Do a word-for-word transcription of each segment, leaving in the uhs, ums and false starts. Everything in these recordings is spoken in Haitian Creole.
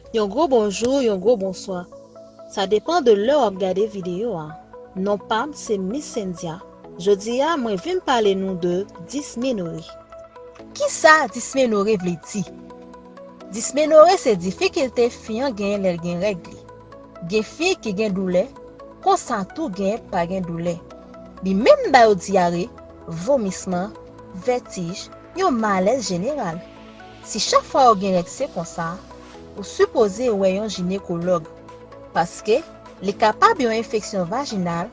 Yon gwo bonjou, yon gwo bonswa. Sa depann de lè w ap gade videyo a. Non pa m se Miss Cynthia. Jodi a, mwen vin pale nou de dismenore. Kisa dismenore vle di? Dismenore se difikilte fi an genyen lè l gen règ li. Gen fi ki gen doulè, konsa tou genyen pa gen doulè. Li menm ba yo dyare, vomisman, vètij, yon malèz jeneral. Si chak fwa w gen règ se konsa, ou sipoze wè yon jinekològ, paske li kapab yon enfeksyon vajinal,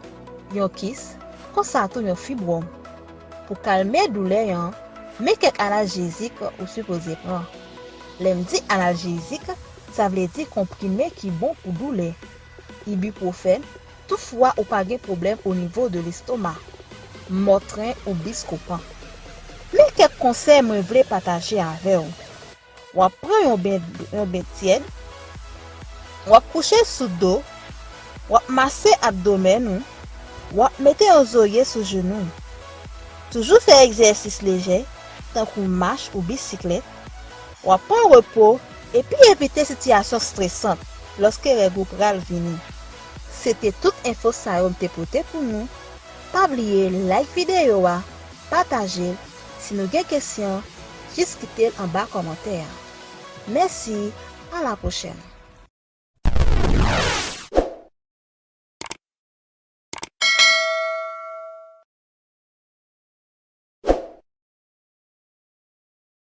yon kis, konsa tou yon fibwòm. Pou kalme doulè an, men kèk analjezik ou sipoze pran. Lè m di analjezik, sa vle di konprime ki bon pou doulè. Ibuprofèn, toutfwa ou pa gen pwoblèm o nivo de lestoma, Motrin ou Buscopan. Men kèk konsèy mwen vle pataje avè w. W ap pran yon ben, yon ben tyèd, w ap kouche sou do, w ap mase abdomèn ou, w ap mete yon zorye sou jenou w. Toujou fè egzèsis lejè, tankou mach ou bisiklèt. W ap pran repo epi evite sitiyasyon estresant lòske règ ou pral vini. Se te tout enfo sa yo m te pote pou nou. Pa bliye like videyo a, pataje l. Si nou gen kesyon, jis kite l anba kòmantè a. Mèsi, a la pwochèn.